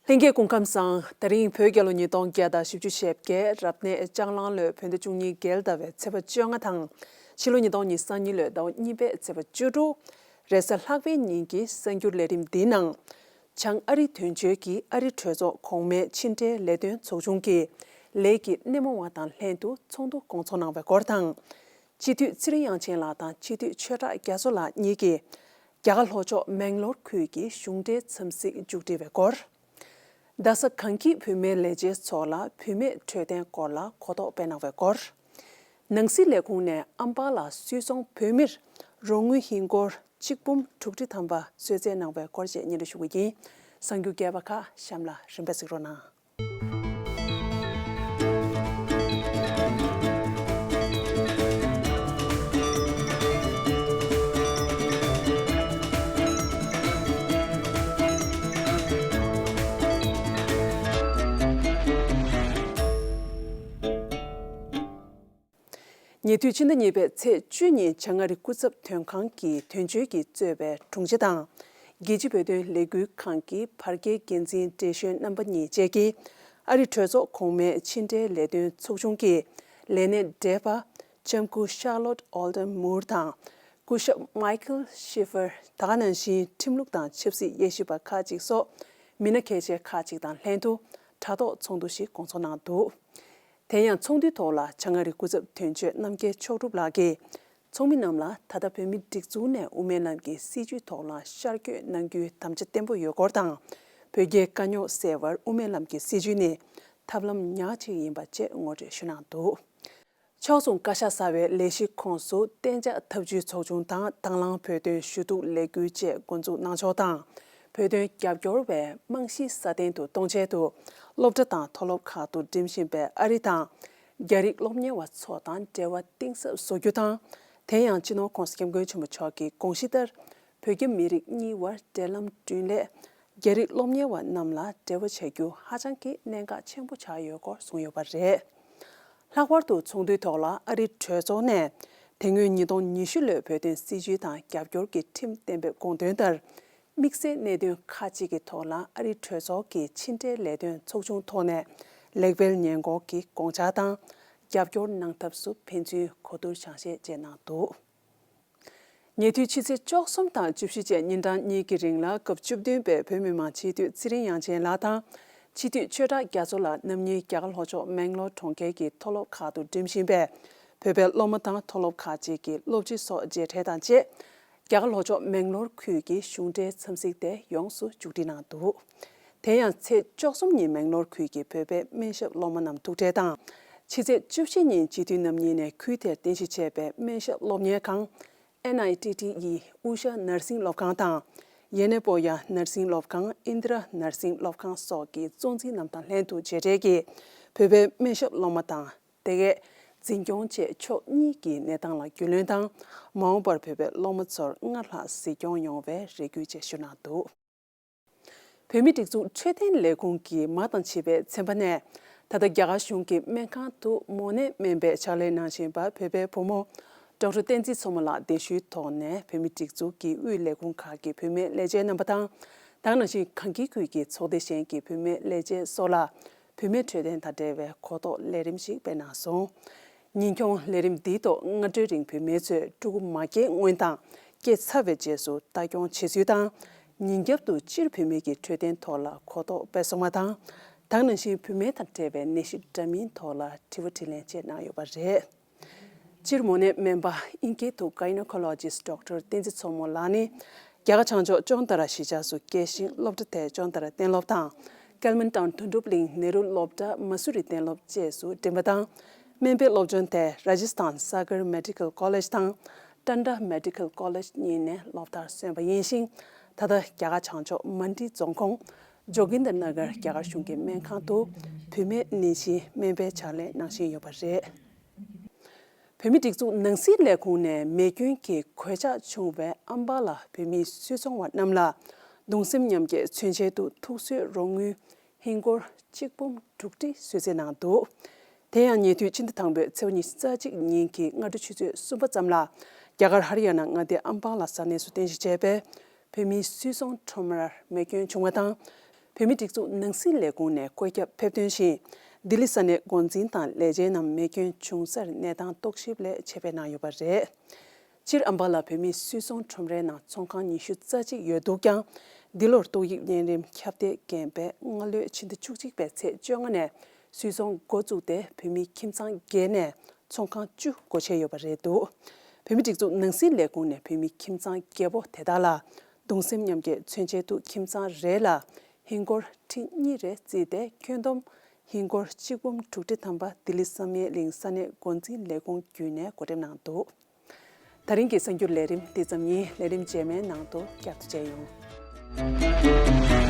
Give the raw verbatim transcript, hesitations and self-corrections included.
ལྷན་རྒྱས་སྐུ་ཁམས་བཟང་། དེ་རིང་བོད་རྒྱལ་ལོ་ཉིས་སྟོང་བརྒྱ་དང་བཞི་བཅུ་ཞེ་བརྒྱད། རབ་གནས་ལྕགས་གླང་ལོའི་བོད་ཟླ་བཅུ་གཉིས་རྒྱལ་ཟླ་བའི་ཚེས་པ་བཅོ་ལྔ་དང་། ཕྱི་ལོ་ཉིས་སྟོང་ཉི་ཤུ་རྩ་གཉིས་ལོའི་ཟླ་བ་གཉིས་པའི་ཚེས་པ་བཅུ་དྲུག་རེས་གཟའ་ལྷག་པའི་ཉིན་གྱི་གསར་འགྱུར་ལས་རིམ་འདིའི་ནང་། བྱང་ཨ་རི་དོན་གཅོད་ཀྱིས་ཨ་རི་གྲོས་ཚོགས་གོང་མའི་ཕྱི་འབྲེལ་ལས་དོན་ཚོགས་ཆུང་གི་ལས་ཀྱི་སྣེ་མོ་བ་དང་ལྷན་དུ་ཚོགས་འདུ་སྐོང་ཚོགས་གནང་བའི་སྐོར་དང་། སྤྱི་འཐུས་ཚེ་རིང་དབྱངས་ཅན་ལགས་དང་སྤྱི་འཐུས་ཆོས་གྲགས་རྒྱ་མཚོ་ལགས་གཉིས་ཀྱིས། རྒྱ་གར་ལྷོ་ཕྱོགས་མེང་ལོར་ཁུལ་གྱི་གཞུང་འབྲེལ་འཚམས་གཟིགས་མཇུག་སྒྲིལ་བའི་སྐོར། རྡ་ས་གངས་སྐྱིད་བུད་མེད་ལས་བྱེད་ཚོགས་ལ་བུད་མེད་འཕྲོད་བསྟེན་སྐོར་ལ་གོ་རྟོགས་སྤེལ་གནང་བའི་སྐོར། ནང་སྲིད་ལས་ཁུངས་ནས་ཨམ་པ་ལ་སུད་ཚོང་བོད་མིར་རོགས་དངུལ་ཧིན་སྒོར་གཅིག་འབུམ་དྲུག་ཁྲི་ཐམ་པ་གསོལ་སྩལ་གནང་བའི་སྐོར་བཅས་སྙན་སྒྲོན་ཞུ་གི་ཡིན། གསར་འགྱུར་རྒྱས་པ་ཁག་གཤམ་ལ་རིམ་པས་གཟིགས་རོགས་གནང་། ཉེ་དུས་ཕྱི་ཟླ་གཉིས་པའི་ཚེས་བཅུ་ཉིན་བྱང་ཨ་རི་སྐུ་ཚབ་དོན་ཁང་གི་དོན་གཅོད་ཀྱིས་གཙོས་པའི་དྲུང་ཆེ་དང་། རྒྱལ་སྤྱིའི་བོད་དོན་ལས་འགུལ་ཁང་གི་བར་བརྒལ་འགན་འཛིན་བགྲེས་གཞོན་རྣམ་པ་གཉིས་བཅས་ཀྱིས་ཨ་རི་གྲོས་ཚོགས་གོང་མའི་ཕྱི་འབྲེལ་ལས་དོན་ཚོགས་ཆུང་གི་ལས་སྣེ་བགྲེས་པ་ལྕམ་སྐུ་ཤར་ལོད་ཨོལ་ཏན་མུར་དང་། སྐུ་ཞབས་མའི་ཁལ་ཤི་ཧྥར། ད་ག་ནང་བཞིན་ཁྲིམས་ལུགས་དང་ཆབ་སྲིད་དབྱེ་ཞིབ་པ་ཁག་ཅིག་སོགས་མི་སྣ་གལ་ཆེ་ཁག་ཅིག་དང་ལྷན་དུ་དྲ་ཐོག་ཚོགས་འདུ་ཞིག་སྐོང་ཚོགས་གནང་འདུག་དེ་ཡང་ཚོགས་འདུའི་ཐོག་ལ་བྱང་ཨ་རིའི་སྐུ་ཚབ་དོན་གཅོད་རྣམ་རྒྱལ་མཆོག་གྲུབ་ལགས་ཀྱིས། ཚོགས་མི་རྣམས་ལ་ད་ལྟ་བོད་མིའི་སྒྲིག་འཛུགས་ནས་དབུ་མའི་ལམ་གྱི་སྲིད་བྱུས་ཐོག་ལ་ཤར་བསྐྱོད་གནང་རྒྱུའི་དམ་བཅའ་བརྟན་པོ་ཡོད་སྐོར་དང་། བོད་རྒྱའི་དཀའ་རྙོག་སེལ་བར་དབུ་མའི་ལམ་གྱི་སྲིད་བྱུས་ནི་ཐབས་ལམ་ཉག་གཅིག་ཡིན་པ་བཅས་ངོ་སྤྲོད་ཞུས་གནང་འདུག་ཕྱོགས་མཚུངས་བཀའ་ཤག་གསར་བའི་ལས་གཞི་ཁོངས་སུ་གཏན་འཇགས་ཐབས་ཇུས་ཚོགས་ཆུང་དང་དྭང་བླངས་བོད་དོན་ཞུ་གཏུག་ལས་འགུལ་བཅས་འགོ་འཛུགས་གནང་ཕྱོགས་དང་། བོད་དོན་རྒྱབ་སྐྱོར་བའི་རྨང་གཞི་སྲ་བརྟན་དུ་གཏོང་ཆེད་དུ། སློབ་གྲྭ་དང་མཐོ་སློབ་ཁག་ཏུ་འགྲིམ་བཞིན་པའི་ཨ་རི་དང་། རྒྱ་རིགས་སློབ་གཉེར་བ་ཚོ་དང་འབྲེལ་བ་གཏིང་ཟབ་བཟོ་རྒྱུ་དང་། དེ་ཡང་སྤྱི་ནོར་༧གོང་ས་༧སྐྱབས་མགོན་ཆེན་པོ་མཆོག་གི་དགོངས་གཞི་ལྟར། བོད་རྒྱ་མི་རིགས་གཉིས་དབར་འབྲེལ་ལམ་བསྐྲུན་སླད། རྒྱ་རིགས་སློབ་གཉེར་བ་རྣམས་ལ་འབྲེལ་བ་བྱ་རྒྱུ་ཧ་ཅང་གི་གནད་འགག་ཆེན་པོ་ཆགས་ཡོད་སྐོར་གསུངས་ཡོད་པ་རེད། ལྷག་པར་དུ་ཚོགས་འདུའི་ཐོག་ལ་ཨ་རིའི་གྲོས་ཚོགས་ནས་དེ་སྔོན་ཉིས་སྟོང་ཉི་ཤུ་ལོའི་བོད་དོན་སྲིད་བྱུས་དང་རྒྱབ་སྐྱོར་གྱི་ཁྲིམས་གཏན་འབེབས་དགོངས་དོན་ལྟར། དམིགས་བསལ་གནད་དོན་ཁག་ཅིག་གི་ཐོག་ལ་ཨ་རིའི་གྲོས་ཚོགས་ཀྱི་ཕྱི་འབྲེལ་ལས་དོན་ཚོགས་ཆུང་ཐོག་ནས་ལེགས་སྤེལ་ཉེས་འགོག་གི་དགོངས་འཆར་དང་། རྒྱབ་སྐྱོར་གནང་ཐབས་སུ་ཕན་ཚུན་གོ་བསྡུར་སྦྱང་བཤད་བཅས་གནང་འདུག་ཉེ་དུས་ཕྱི་ཚེས་བཅུ་གསུམ་དང་བཅུ་བཞི་བཅས་ཉིན་གྲངས་གཉིས་ཀྱི་རིང་ལ་སྐབས་བཅུ་བདུན་པའི་བོད་མི་མང་སྤྱི་འཐུས་ཚེ་རིང་དབྱངས་ཅན་ལགས་དང་། སྤྱི་འཐུས་ཆོས་གྲགས་རྒྱ་མཚོ་ལགས་རྣམ་གཉིས་རྒྱ་གར་ལྷོ་ཕྱོགས་མེང་ལོར་གྲོང་ཁྱེར་གྱི་མཐོ་སློབ་ཁག་ཏུ་འགྲིམ་བཞིན་པའི་བོད་པའི་སློབ་མ་དང་མཐོ་སློབ་ཁག་ཅིག་གི་སློབ་སྤྱི་སོགས་མཇལ་འཕྲད་དང་བཅས། རྒྱ་གར་ལྷོ་ཕྱོགས་མེང་ལོར་ཁུལ་གྱི་གཞུང་འབྲེལ་འཚམས་གཟིགས་དེ་ཡོངས་སུ་མཇུག་སྒྲིལ་གནང་འདུག་དེ་ཡང་ཚེས་བཅུ་གསུམ་ཉིན་མེང་ལོར་ཁུལ་གྱི་བོད་པའི་སྨན་ཞབས་སློབ་མ་རྣམས་ཐུག་འཕྲད་དང་། ཕྱི་ཚེས་བཅུ་བཞི་ཉིན་སྤྱི་འཐུས་རྣམ་གཉིས་ནས་ཁུལ་དེར་རྟེན་གཞི་བྱས་པའི་སྨན་ཞབས་སློབ་གཉེར་ཁང་། ཨེན་ཨའི་ཊི་ཊི་ཡི་ཨུ་ཤ་ནར་སིང་སློབ་ཁང་དང་། ཡེ་ནེ་པོ་ཡ་ནར་སིང་སློབ་ཁང་། ཨིན་དི་ར་ནར་སིང་སློབ་ཁང་སོགས་ཀྱི་གཙོ་འཛིན་རྣམས་དང་ལྷན་དུ་མཇལ་འཕྲད་ཀྱིས། བོད་པའི་སྨན་ཞབས་སློབ་མ་དང་། དེ་གའི་འཛིན་སྐྱོང་བཅས་ཕྱོགས་གཉིས་ཀྱི་གནས་སྟངས་ལ་རྒྱུས་ལོན་དང་། མ་འོངས་པར་བོད་པའི་སློབ་མ་ཚོར་སྔར་ལྷག་གཟིགས་སྐྱོང་ཡོང་བའི་རེ་སྐུལ་བཅས་ཞུ་གནང་འདུག་བོད་མིའི་སྒྲིག་འཛུགས་འཕྲོད་བསྟེན་ལས་ཁུངས་ཀྱིས་མ་དང་བྱིས་པའི་ཚན་པ་ནས། ད་ལྟ་རྒྱ་གར་གཞུང་གི་སྨན་ཁང་དུ་མོ་ནད་སྨན་པའི་ཕྱག་ལས་གནང་བཞིན་པ་བོད་པའི་བུ་མོ་ཌོག་ཊར་བསྟན་འཛིན་མཚོ་མོ་ལགས་གདན་ཞུའི་ཐོག་ནས་བོད་མིའི་སྒྲིག་འཛུགས་ཀྱི་དབུས་ལས་ཁུངས་ཁག་གི་བུད་མེད་ལས་བྱེད་རྣམ་པ་དང་། ད་ག་ནང་བཞིན་གངས་སྐྱིད་ཁུལ་གྱི་ཚོགས་སྡེ་གཞན་གྱི་བུད་མེད་ལས་བྱེད་སོགས་ལ། བུད་མེད་འཕྲོད་བསྟེན་དང་འབྲེལ་བའི་གོ་རྟོགས་ལས་རིམ་ཞིག་སྤེལ་གནང་སོང་། ཉིན་འཁྱོངས་ལས་རིམ་འདིའི་ཐོག་སྔ་དྲོའི་རིང་བུད་མེད་ཚོས་ཕྲུ་གུ་མ་སྐྱེས་སྔོན་དང་སྐྱེས་ཚར་བའི་རྗེས་སུ་ལྟ་སྐྱོང་བྱེད་ཚུལ་དང་། ཉིན་རྒྱབ་ཏུ་སྤྱིར་བུད་མེད་ཀྱི་འཕྲོད་བསྟེན་ཐོག་ལ་གོ་རྟོགས་སྤེལ་སོང་བ་དང་། ད་ག་ནང་བཞིན་བུད་མེད་དང་འབྲེལ་བའི་ནད་གཞི་འདྲ་མིན་ཐོག་ལ་དྲི་བ་དྲིས་ལན་བཅས་གནང་ཡོད་པ་རེད། སྤྱིར་མོ་ནད་སྨན་པ་ཨིན་སྐད་དུ་Gynecologist Doctor བསྟན་འཛིན་མཚོ་མོ་ལགས་ནི། རྒྱ་གར་བྱང་ཕྱོགས་ཅོན་ཏ་ར་གཞིས་ཆགས་སུ་སྐྱེས་ཤིང་སློབ་གྲྭ་དེ་ཅོན་ཏ་ར་གཏན་སློབ་དང་། ཀལ་མན་ཊོན་དོན་གྲུབ་གླིང་ནེ་རུ་སློབ་གྲྭ་མ་སུ་རི་གཏན་སློབ་བཅས་སུ་འགྲིམས་པ་དང་། སྨན་པའི་སློབ་སྦྱོང་དེ་Rajasthan Sagar Medical College དང་Tata Medical College གཉིས་ནས་སློབ་མཐར་སོན་པ་ཡིན་ཞིང་། ད་ལྟ་རྒྱ་གར་བྱང་ཕྱོགས་མན་ཌི་རྫོང་ཁོངས་ཇོ་གིན་དར་ན་གར་རྒྱ་གར་གཞུང་གི་སྨན་ཁང་དུ་བུད་མེད་ནད་གཞིའི་སྨན་པའི་ཕྱག་ལས་གནང་བཞིན་ཡོད་པ་རེད། བོད་མིའི་སྒྲིག་འཛུགས་ནང་སྲིད་ལས་ཁུངས་ནས་མེ་སྐྱོན་གྱི་གོད་ཆག་བྱུང་བའི་ཨམ་པ་ལ་བོད་མིའི་སུད་ཚོང་བ་རྣམས་ལ་གདུང་སེམས་མཉམ་སྐྱེད་མཚོན་ཆེད་དུ་ཐུགས་གསོའི་རོགས་དངུལ་ཧིན་སྒོར་གཅིག་འབུམ་དྲུག་ཁྲི་གསོལ་སྩལ་གནང་འདུག་དེ་ཡང་ཉེ་དུས་ཕྱི་ཟླ་དང་པོའི་ཚེས་པ་ཉི་ཤུ་རྩ་གཅིག་ཉིན་གྱི་སྔ་དྲོ་ཆུ་ཚོད་གསུམ་པ་ཙམ་ལ་རྒྱ་གར་ཧ་རི་ཡ་ན་མངའ་སྡེ་ཨམ་པ་ལ་ས་གནས་སུ་རྟེན་གཞི་བྱས་པའི་བོད་མིའི་སུད་ཚོང་ཁྲོམ་རར་མེ་སྐྱོན་བྱུང་བ་དང་། བོད་མིའི་སྒྲིག་འཛུགས་ནང་སྲིད་ལས་ཁུངས་ནས་བཀོད་ཁྱབ་ཕེབས་ཐོན་བཞིན། ལྡི་ལི་ས་གནས་འགོ་འཛིན་དང་ལས་བྱེད་རྣམས་མེ་སྐྱོན་བྱུང་སར་གནས་སྟངས་རྟོག་ཞིབ་ལས་ཆེད་ཕེབས་གནང་ཡོད་པ་རེད། སྤྱིར་ཨམ་བྷ་ལ་བོད་མིའི་སུད་ཚོང་ཁྲོམ་རའི་ནང་ཚོང་ཁང་ཉི་ཤུ་རྩ་གཅིག་ཡོད་འདུག་ཀྱང་། འདི་ལོར་ཏོག་དབྱིབས་གཉན་རིམས་ཁྱབ་གདལ་རྐྱེན་པས་སྔ་ལོའི་ཕྱི་ཟླ་བཅུ་གཅིག་པའི་ཚེས་བཅོ་ལྔ་ནས་སུད་ཚོང་འགོ་བཙུགས་ཏེ་བོད་མིའི་ཁྱིམ་ཚང་བརྒྱད་ནས་ཚོང་ཁང་བཅུ་སྒོ་ཕྱེ་ཡོད་པ་རེད་འདུག་བོད་མིའི་སྒྲིག་འཛུགས་ནང་སྲིད་ལས་ཁུངས་ནས་བོད་མིའི་ཁྱིམ་ཚང་བརྒྱད་པོ་དེ་དག་ལ་གདུང་སེམས་མཉམ་སྐྱེད་མཚོན་ཆེད་དུ་ཁྱིམ་ཚང་རེ་ལ་ཧིན་སྒོར་ཁྲི་གཉིས་རེ་བརྩིས་ཏེ་ཁྱོན་བསྡོམས་ཧིན་སྒོར་གཅིག་འབུམ་དྲུག་ཁྲི་ཐམ་པ་ལྡི་ལི་བསམ་ཡས་གླིང་ས་གནས་འགོ་འཛིན་ལས་ཁུངས་བརྒྱུད་ནས་བགོ་འགྲེམས་གནང་འདུག་ད་རིང་གི་གསར་འགྱུར་ལས་རིམ་འདི་ཙམ་ཡིན། ལས་རིམ་རྗེས་མའི་ནང་དུ་བསྐྱར་དུ་མཇལ་ཡོང་།